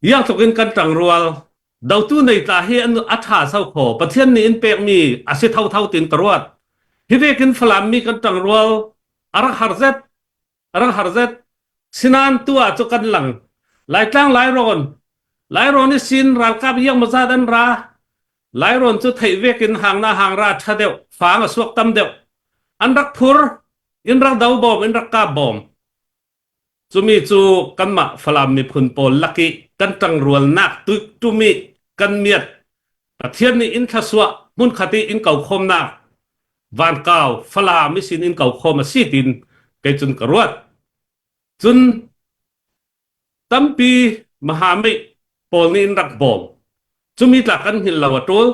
Iang tluk in kan ṭangrual. Dotu nei tla hi an a ṭha so kho. Pathian nih in pekmi a si thotho tin ka ruat. Hi vekin Falam mi kan ṭangrual a rak har zet. A rak har zet. Sinan tu ah cu kan lang. Laitlang Lairawn. Lairawn i sin ralkap iang mazat an ra. Lairawn cu theih vekin hangna hangra ṭha deuh, fang a suak tam deuh. An rak phur, in rak do bawm, in rak kap bawm. Cumi cu kanmah Falam miphun pawl lak i kan ṭangrualnak tum i kan miat Pathian nih inn thlasuah hmunkhat i inn ko khawmnak vankau Falam i sin inn ko khawm a si tiin kei cun ka ruat. Cun tampi Mahamih pawl nih in rak bawm. Cumi tla kan hngilh lo a ṭul.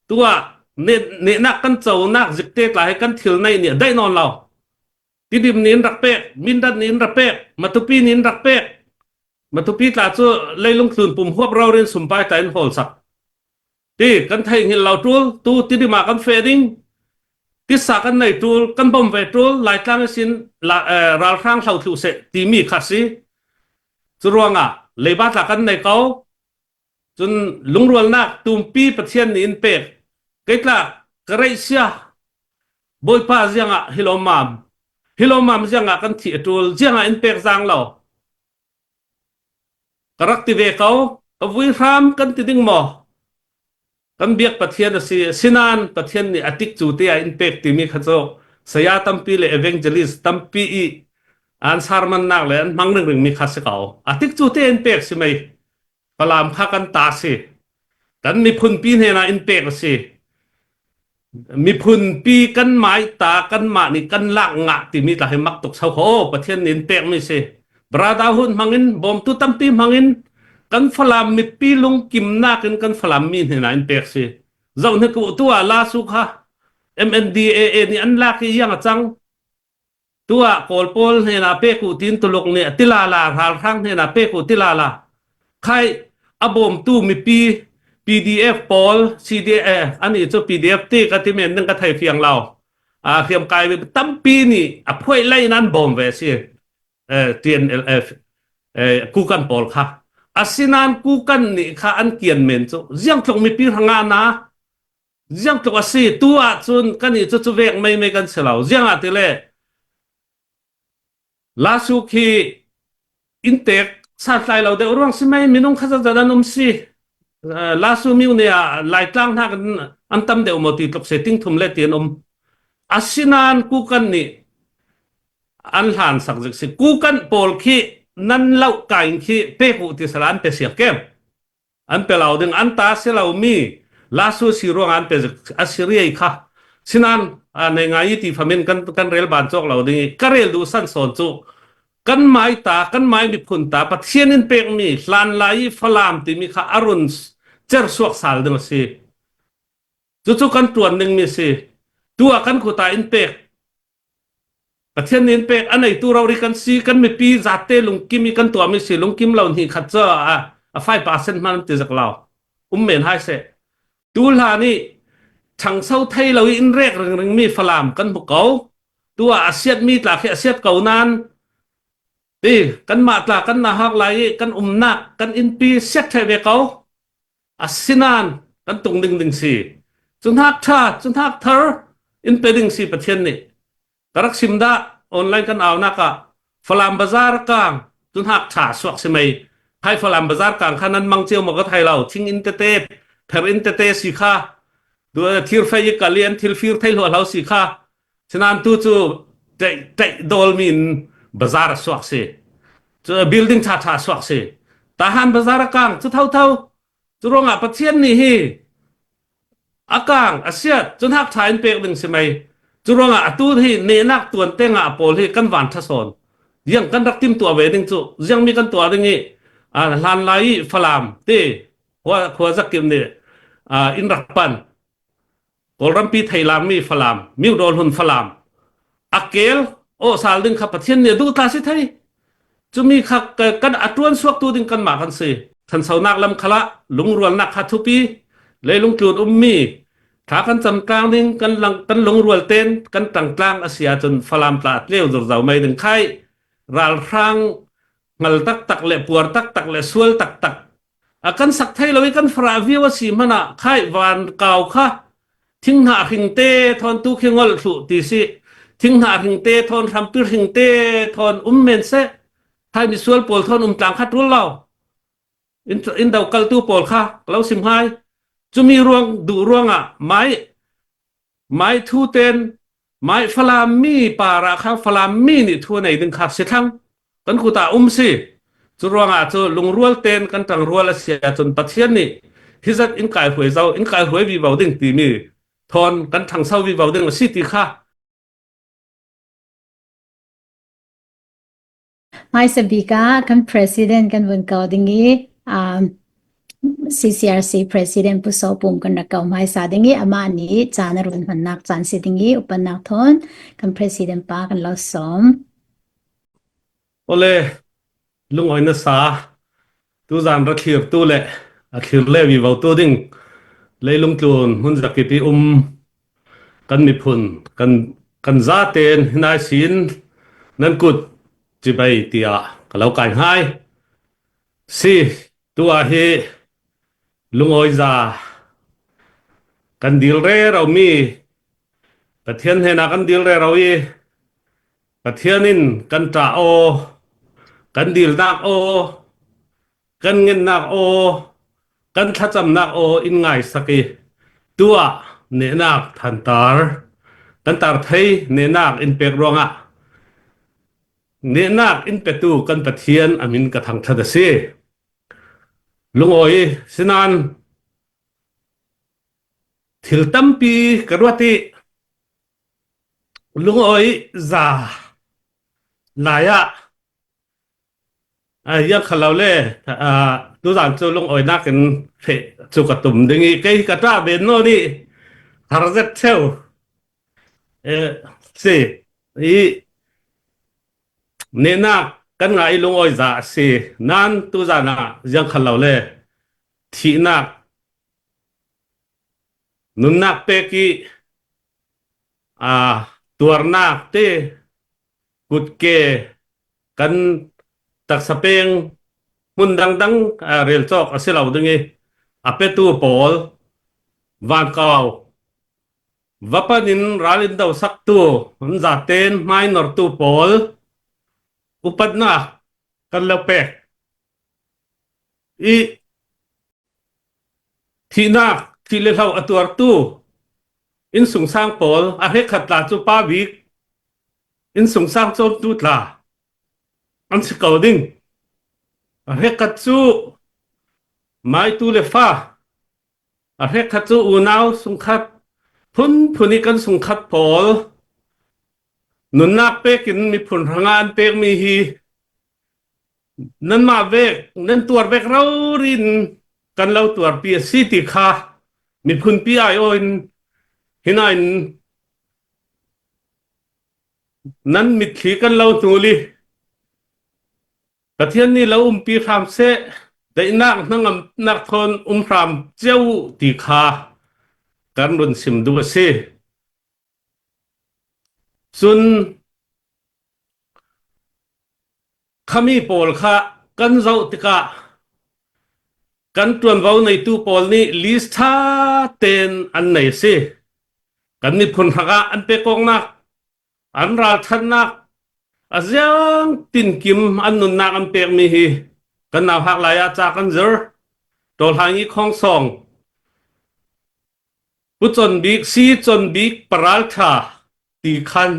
Tu ah nehnak kan conak zikte tla hi kan thil neih nih a daih nawn lo. Tidim nih in rak pek, Mindat nih in rak pek, Matupi nih in rak pek. Matupi tla cu leilung tlun pum huap rorin sumpai tla in hawl sak. Ti kan thei hngil lo tul, tu tidim ah kan fe ding. Tisa kan nei tul, kan bom ve tul, Laitlang sin la, eh, ralhrang hlo thlu se timi kha si. Cu ruangah leiba tla kan nei ko. Cun lungrualnak tumpi Pathian nih in pek. Keitla ka reih sia Bawipa ziangah hilomam hilomam ziangah kan thi a ṭul ziangah in pek zaang lo ka rak ti ve ko ka vui hram kan ti ding maw kan biak Pathian a si sinan Pathian nih a tik cu te ah in pek timi kha cu saya tampi le evangelist tampi i an sarmannak le an hmang ringring mi kha si ko a tik cu te in pek si mei Falam kha kan ta si. Kan miphunpi hnenah in pek a si. Miphunpi kan mai ta kanmah nih kan lak ngah timi tla hi mak tuk sau kho Pathian nih in pekmi si. Brotherhood hmangin bawmtu tampi hmangin kan Falam mipi lungkimnak in kan Falam mi hnenah in pek si. Zoh hnik u tu ah la su kha MNDAA nih an lak i iang a cang. Tu ah Kawl pawl hnenah pek u tiin Tuluk nih a ti la la, ralhrang hnenah pek u ti la la. Khai a bawmtu mipi PDF pawl CDF ani cu PDF ti ka ti men ding ka thei fiang lo. A hriamkai tampi nih a phuai lei in an bawm ve si. TNLF kukan pawl kha. Asinain kukan nih kha an kian men cu ziang tluk mipi hranga na Ziang tluk a si tu ahcun kan i cucu vek mei mei kan si lo. Ziang ah ti le Lasu khi inntek santlai lo deuh ruang si mei minung kha zat an um si. Lasu miu ne ah Laitlang hna kan an tam deuh maw ti tluk se ting thum le ti an um. Asinain kukan nih an hlan sak zik si. Kukan pawl khi nan loh kain khi pek u ti sala an pe siak kem. An pe lo ding an ta si lomi lasu si ruang an pe a si riai kha sinan nei ngai ti famin kan kan rel ban cawk lo ding i ka rel duh san sawn cu kan mai ta kan mai miphun ta Pathian in pekmi hlan lai i Falam timi kha arun cer suak sal ding a si cucu kan tuan ding mi si tu ah kan khuta in pek Pathian nih in pek a neitu rori kan si kan mipi zate lungkim i kan tuahmi si lungkim lo hnih khat cu a a 5% hman ti zak lo um men hai se tu hla nih ṭhangso thei lo i in rek ringring mi Falam kan hmu ko tu ah a siat mi tla khi a siat ko nan ti kan mah tla kan na hak lai i kan umnak kan innpi siat the ve ko Asinain kan tung ding ding si. Cu hnak ṭha, cu hnak thar in pe ding si Pathian nih. Ka rak sim dah online kan aunak ah Falam Bazar kang cu hnak ṭha suak si mei. Thai Falam Bazar kang kha nan mang cio maw ka thai lo. Thing inn tete, pher inn tete si kha. Thir fei i kal i an thil fir thei hlo hlo si kha. Sinan tu cu ṭaih ṭaih dawlmi in bazar a suak si. Cu building ṭha ṭha suak si. Tahan bazar a kang cu thotho. Cu ruangah Pathian nih hi a kang a siat cu hnak ṭha in pek ding si mei. Cu ruangah atu hi nehnak tuan tengah pawl hi kan van ṭha sawn. Ziang kan rak tim tuah ve ding cu ziang mi kan tuah ding i hlan lai i Falam ti khua khua zakim nih in rak pan Kawlrampi theilangmi Falam, Myodaw hlun Falam, a kel aw sal ding kha Pathian nih a duh tla si thei. Cumi kha kan a tuan suaktu ding kanmah kan si. Thansonak lam khala lungrualnak kha thupi leilung tlun ummi thla kan cam tlang ding kan lang kan lungrual ten kan tang tlang a si ahcun Falam tla tleu zurzo mei ding khai ralhrang ngal taktak le puar taktak le sual taktak. A kan sak thai lo i kan farah vio a si hmanh ah khai van kau kha thinghnah hring te thawn tu khi ngol thlu ti si. Thinghnah hring te thawn hrampi hring te thawn um men seh. Thai misual pawl thawn um tlang kha tul lo. In do kaltu pawl kha lo sim hai. Cumi ruang duh ruangah mai mai thu ten Mai Falam mi para kha Falam mi nih thu nei ding kha si thlang kan kuta um si. Cu ruangah cu lungrual ten kan tang rual a si ahcun Pathian nih hi zat in kai hruai zo in kai hruai vi vo ding timi thawn kan thangso vi vo ding a si ti kha. Hmaisa bik ah kan president kan vun ko ding i um, CCRC president Pu So Pum kan rak ko hmaisa ding i amah nih caan a run hmannak caan si ding i upannak thawn kan president pa kan lo sawm. Ole lungawi na sa tuzan ra thlir tu le a thlir le vi vo tu ding leilung tlun hmun zakip i um kan miphun kan kan za ten hinai sin nan kut chibai tiah ka lo kai ngai si tu ah hi lungawi za kan dil re ro mi Pathian hnen ah kan dil re ro i Pathian in kan ṭah aw, kan dilnak aw, kan ngennak aw, kan thlacamnak aw in ngai sak i tuah nehnak thantar kan tar thei nehnak in pek ruangah nehnak in petu kan Pathian amin ka thangṭhat a si. Lungawi sinan thil tampi ka ruat i Lungawi za lai ah iang kha lo le tuzaan cu lungawinak in feh cu ka tum ding i kei ka ṭah ven nawn i har zet ṭheo si i nehnak kan ngah i lungawi za a si nain tuzaan ah iang kha lo le thihnak nunnak pek i tuarnak te kutke kan taksa peng hmun dangdang rel cawk a si lo ding i a petu pawl vankau vapan in ral in do saktu an zaten hmai nortu pawl upatnak kan lo pek i Thihnak, thih le hloh a tuartu innsungsang pawl a hlekhat tla cu pa bik innsungsang cawmtu tla an si ko ding. A hlekhat cu maitu le fa, a hlekhat cu unau sungkhat, phunphun i kan sungkhat pawl nunnak pek in miphun hrangah an pekmi hi Nanmah vek nan tuar vek rorin kan lo tuarpi a si ti kha miphunpi aiawh in hina in nan mitthli kan lo hnul i Pathian nih lo umpi hram seh daihnak hnangamnak thawn um hram cio u ti kha kan run sim duh a si. Cun Khami pawl kha kan zoh tikah kan ṭuanvo neitu pawl nih list ṭha tein an nei a si. Kan miphun hrang ah an pekawknak, an ralchanhnak, a ziang tinkim an nunnak an pekmi hi kan nau hak lai ah ca kan zir. Ṭawlhang i khongsawng, Pu Con Bik, Si Con Bik paralṭha ti khan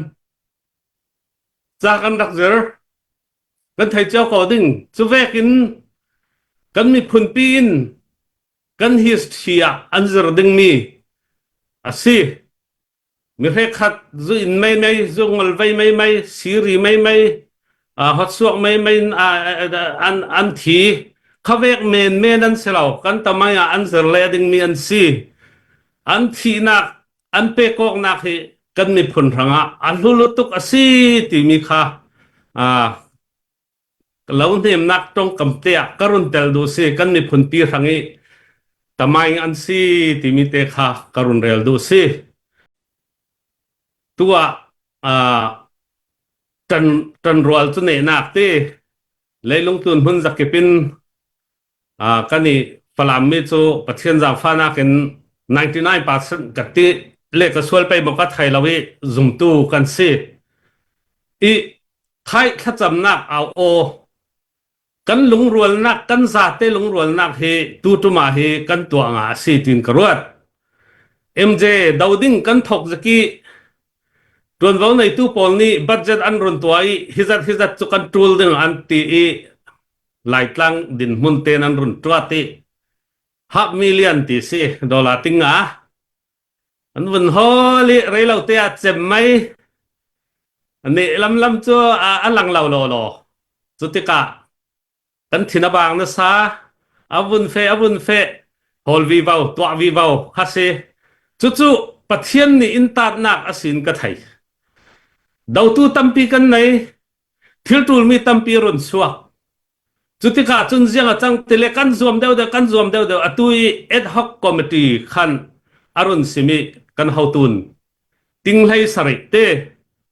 Ca kan rak zir. Kan thei cio ko ding. Cu vek in kan miphunpi in kan history ah an zir dingmi a si. Mi hlekhat zu in mei mei, zu ngol vei mei mei, siri mei mei, hot suak mei mei in an, an thi. Khavek men men an si lo. Kan tamai ah an zir le dingmi an si. An thihnak an pekawknak hi kan miphun hrangah a hlulu tuk a si timi kha lo hnemnak tongkam te ah ka run tel duh si kan miphun pi hrang i tamaing an si timi te kha ka run rel duh si tu ah tan tan rual cu nehnak te leilung tun hmun zakip in. Kan i Falam mi cu Pathian zaangfahnak in 99% ka ti le ka sual pei maw ka thei lo i zumtu kan si. I thai thlacamnak au aw kan lungrualnak kan zate lungrualnak hi tutum ah hi kan tuah nga a si tin ka ruat. MJ doding kan thok zaki tuanvo neitu pawl nih budget an run tuah i hizat hizat cu kan tul ding an ti i Laitlang dinhmun ten an run tuat i half million ti si dollar tinga an vun hol i reilo te ah cem mai ne lam lam cu a lang lo law law cu tikah kan thin a bang na sa a vun fe a vun fe hol vi vo tuah vi vo kha si cucu Pathian nih in tatnak a sin ka thei dotu tampi kan nei thil ṭulmi tampi run chuak. Cu tikah cun ziang a cang ti le kan zuam deuhdeuh kan zuam deuhdeuh atu i ad hoc committee khan a run simi kan hotun ting hlei sarih te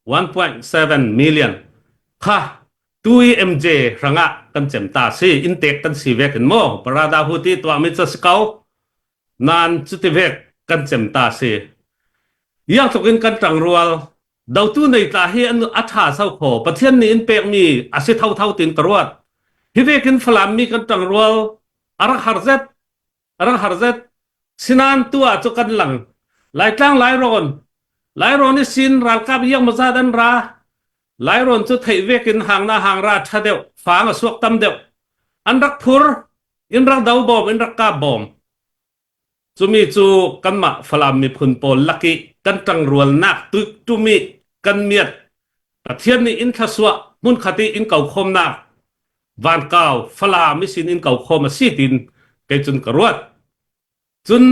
1.7 million kha tu i MJ hrangah kan cem ta si in tek kan si vek in maw parada hu ti tuahmi cu si ko nan cuti vek kan cem ta si yang tluk in kan ṭangrual Dotu nei tla hi an a ṭha so kho. Pathian nih in pekmi a si thotho tin ka ruat. Hi vekin Falam mi kan ṭangrual a rak har zet, a rak har zet. Sinan tu ah cu kan lang. Laitlang Lairawn, Lairawn i sin ralkap iang mazat an ra. Lairawn cu theih vekin hang na hang ra ṭha deuh, fang a suak tam deuh. An rak phur, in rak do bawm, in rak kap bawm. Cumi cu kanmah Falam miphun pawl lak i kan ṭangrualnak tum i kan miat Pathian nih inn thlasuah hmunkhat i inn ko khawmnak vankau Falam i sin inn ko khawm a si tiin kei cun ka ruat. Cun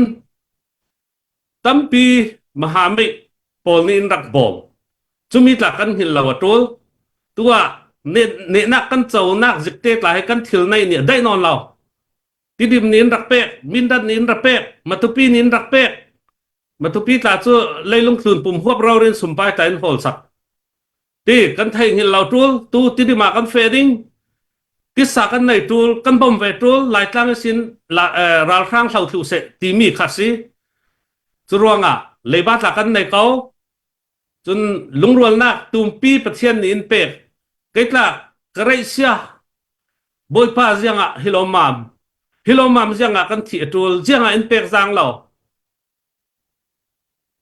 tampi Mahamih pawl nih in rak bawm. Cumi tla kan hngilh lo a ṭul. Tu ah nehnak kan conak zikte tla hi kan thil nei nih a daih nawn lo. Tidim nih in rak pek, Mindat nih in rak pek, Matupi nih in rak pek. Matupi tla cu leilung tlun pum huap rorin sumpai tla in hawl sak. Ti kan thei hngil lo tul, tu tidim ah kan fe ding. Tisa kan nei tul, kan bom ve tul, Laitlang sin la, eh, ralhrang hlo thlu se timi kha si. Cu ruangah leiba tla kan nei ko. Cun lungrualnak tumpi Pathian nih in pek. Keitlak ka reih sia Bawipa ziangah hilomam hilomam ziangah kan thi a ṭul ziangah in pek zaang lo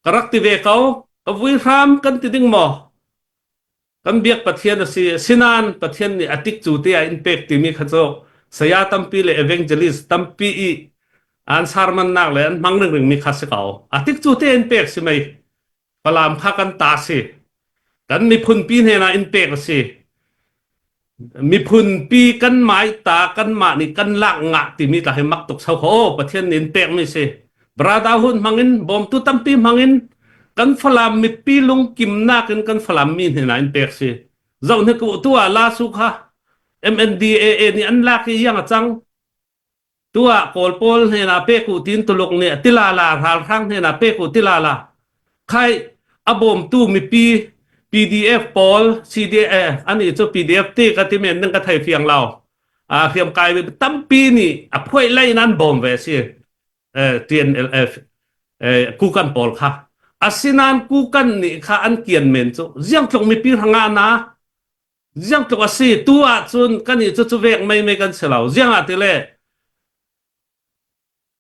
ka rak ti ve ko ka vui hram kan ti ding maw kan biak Pathian a si sinan Pathian nih a tik cu te ah in pek timi kha cu saya tampi le evangelist tampi i an sarmannak le an hmang ringring mi kha si ko a tik cu te in pek si mei Falam kha kan ta si. Kan miphunpi hnenah in pek a si. Miphunpi kan mai ta kanmah nih kan lak ngah timi tla hi mak tuk sau kho Pathian nih in pekmi si. Brotherhood hmangin bawmtu tampi hmangin kan Falam mipi lungkimnak in kan Falam mi hnenah in pek si. Zoh hnik u tu ah la su kha MNDAA nih an lak i iang a cang. Tuah Kawl pawl hnenah pek u tiin Tuluk nih a tila la ralhrang hnenah pek u tila la khai a bawmtu mipi PDF pawl CDA ani cu PDF ti ka ti men ding ka thei fiang lo a hriam kai tampi nih a phuai lei in an bawm ve si TNLF kukan pawl kha asinan kukan nih kha an kian men cu ziang tluk mipi hranga na Ziang tluk a si tu ahcun kan i cucu vek mei mei kan si lo. Ziang ah ti le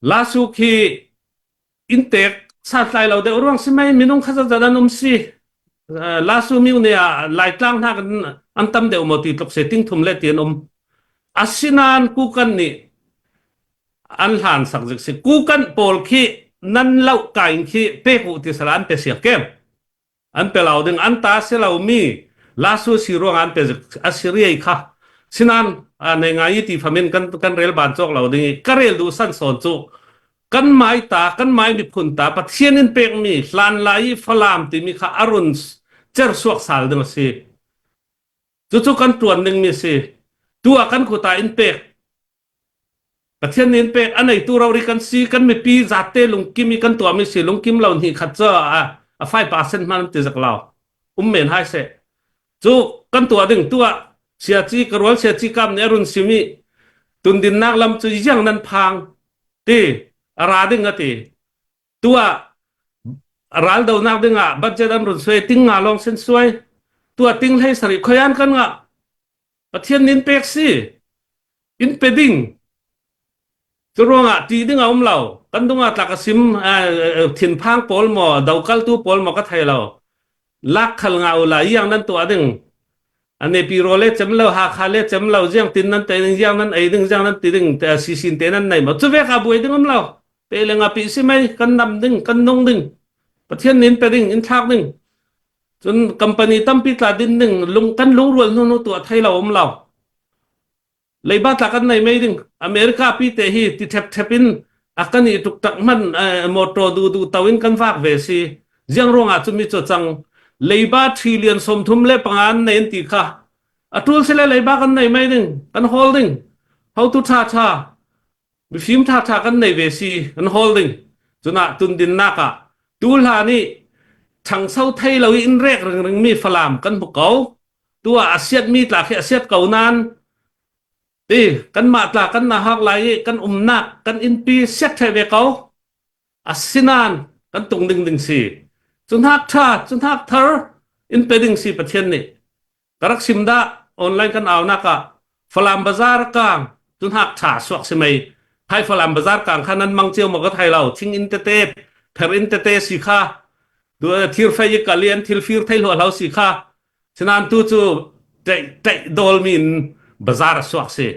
Lasu khi inntek santlai lo deuh ruang si mei minung kha zat an um si. Lasu miu ne ah Laitlang hna kan an tam deuh maw ti tluk se ting thum le ti an um. Asinan kukan nih an hlan sak zik si. Kukan pawl khi nan loh kain khi pek u ti sala an pe siak kem. An pe lo ding an ta si lomi lasu si ruang an pe a si riai kha sinan nei ngai ti famin kan kan rel ban cawk lo ding i ka rel duh san sawn cu kan mai ta kan mai miphun ta Pathian in pekmi hlan lai i Falam timi kha arun cer suak sal ding a si cucu kan tuan ding mi si tu ah kan khuta in pek Pathian nih in pek a neitu rori kan si kan mipi zate lungkim i kan tuahmi si lungkim lo hnih khat cu a a 5% hman ti zak lo um men hai se cu kan tuah ding tuah siaci ka rual siaci kam nih a run sim i. Tundinnak lam cu iang nan phang ti a ra ding a ti. Tu ah raldonak ding ah budget an run suai ting nga lawng sin suai. Tu ah ting hlei sarih khoian kan ngah. Pathian nin pek si. In pe ding. Cu ruangah ṭih ding a um lo. Kan dung ah tlak a sim thinphang pawl maw dokaltu pawl maw ka thei lo. Lak khal nga u la iang nan tuah ding. Ane piro le cem lo Hakha le cem lo ziang tin nan tei ding ziang nan ei ding ziang nan ti ding te sisin te nan nei maw cu ve ka buai ding um lo. Pe le nga pi si mei kan nam ding kan nung ding. Pathian nin pe ding in thlak ding. Cun company tampi tla din ding lung kan lungrual hnu nu tuah thei lo um lo. Leiba tla kan nei mei ding America pi te hi ti thep thep in a kan i tuk tak man motor du du to in kan vak ve si ziang ruangah cu mi cu cang leiba trillion 35 an nei an ti kha atul sile leiba kan nei mei ding kan hawl ding how to tha tha mifim tha tha kan nei ve si kan hawl ding cuna tundin nak ah tu hla nih ṭhangso thei lo in rek ring ring mi falam kan hmu ko tu ah a siat mi tla khi a siat ko nan ti kan mah tla kan na hak lai i kan umnak kan innpi siat the ve ko asinan kan tung ding ding si cu hnak tha cu hnak thar in pe ding si pathian nih ka rak sim dah online kan au nak ah Falam Bazar kang cu hnak tha suak si mei thai Falam Bazar kang kha nan mang cio maw ka thai lo thing in tete pher in tete si kha thir fei i kal i an thil fir thei hlo hlo si kha sinan tu cu ṭaih ṭaih dawlmi in bazar a suak si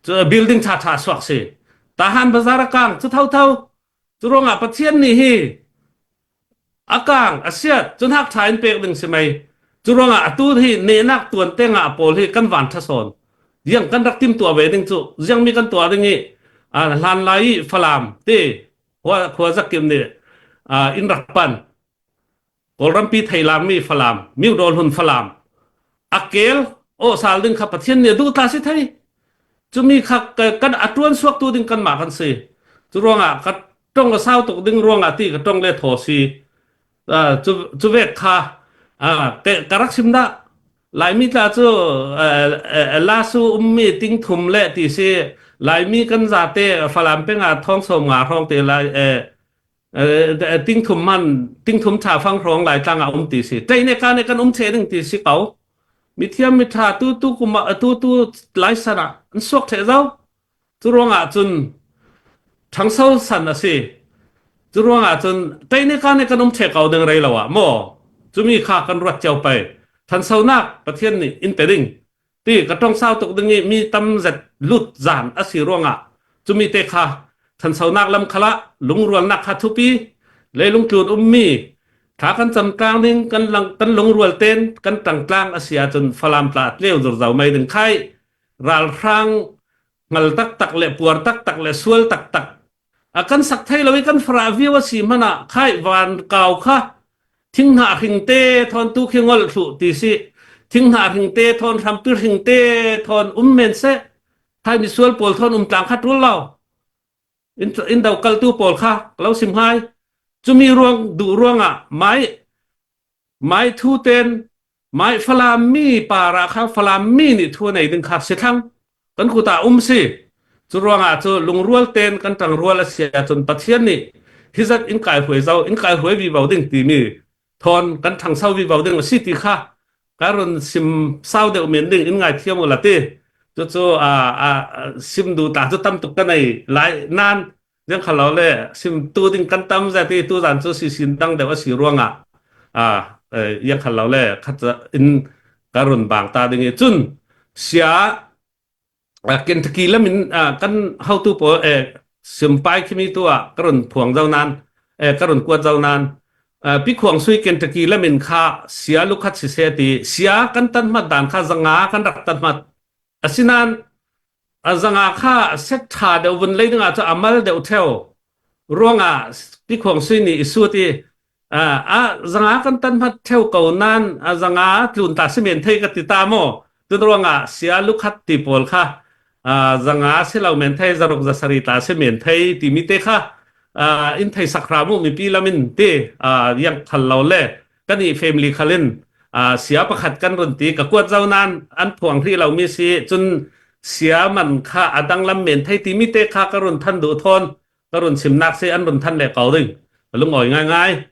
cu building ṭha ṭha suak si tahan bazar a kang cu tho tho cu ruangah Pathian nih hi a kang a siat cu hnak ṭha in pek ding si mei cu ruangah atu hi nehnak tuan te nga pawl hi kan van ṭha sawn ziang kan rak tim tuah ve ding cu ziang mi kan tuah ding i hlan lai i falam ti khua zakim nih in rak pan Kawlrampi theilammi Falam, Myodaw hlun Falam, a kel aw sal ding kha Pathian nih a duh ta si thei. Cumi kha kan a tuan suak tu ding kanmah kan si. Cu ruangah ka tong a sau tuk ding ruangah ti ka tong le thaw si. Cu cu vek kha ka rak sim dah. Laimi tla cu lasu ummi ting thum le ti si. Laimi kan zate Falam peng ah thong som nga hrawng te lai tingthum man tingthum tha fang hrawng lai tlang ah um ti si tlei ne ka ne kan um che ding ti si ko mithiam mitha tu tu kum tu tu lai san ah an suak the zo cu ruang ah cun ṭhangso san a si cu ruang ah cun tlei ne ka ne kan um the ko ding rei lo ah maw cumi kha kan ruat cio pei thansonak pathian nih in pe ding ti ka tong sau tuk ding i mi tam zet lut zan a si ruangah cumi te kha thansonak lam khala lungrualnak kha thupi leilung tlun ummi thla kan cam tlang ding kan lang kan lungrual ten kan tang tlang a si ahcun falam tla tleu zurzo mei ding khai ralhrang ngal taktak le puar taktak le sual taktak a kan sak thei lo i kan fara viau a si hmanh ah khai van kau kha thinghnah hring te thawn tu khi ngol thlu ti si thinghnah hring te thawn hrampi hring te thawn um men se thai mi sual pawl thawn um tlang kha tul lo in in do kaltu pawl kha lo sim hai chumi ruang du ruangah mai Mai thu ten mai Falam mi para kha Falam mi nih thu nei ding kha si thlang kan kuta um si cu ruangah cu lungrual ten kan tang rual a si ahcun Pathian nih hi zat in kai huai zo in kai huai vi bo ding timi thon kan thangso vi bo ding a si ti kha ka run sim sau deuh men ding in ngai thiam ula ti cu cu a a sim du ta cu tam tuk ka nei lai nan Ziang khalo le sim tu ding kan tam za ti tu zan cu si sin dang deuh a si ruangah a yang khalo le khat in ka run bang ta ding i cun sia Kentucky lamin kan hotu pawl simpai khimi tu ah ka run phuang zo nan ka run kuat zo nan pi khuang sui Kentucky lamin kha sia lukhat si se ti sia kan tan mat dan kha zanga kan rak tan mat asinan A zanga kha set ṭha deuh vun lei dingah cu a mal deuh ṭheo ruangah tikhuang sui nih i sut i a zanga kan tan hmat ṭheo ko nan a zanga tlun ta si men thei ka ti ta maw tun ruangah sia lukhat ti pawl kha zanga si lo men thei zaruk zasari ta si men thei timi te kha in thei sak hram u mipi lamin ti yang khal lo le kan i family khalin sia pakhat kan run ti ka kuat zo nan an phuang hrih lomi si cun. Sia man kha a danglam men thei timi te kha ka run than duh thawn. Ka run chimnak si an run than le ko ding. Lungawi ngaingai.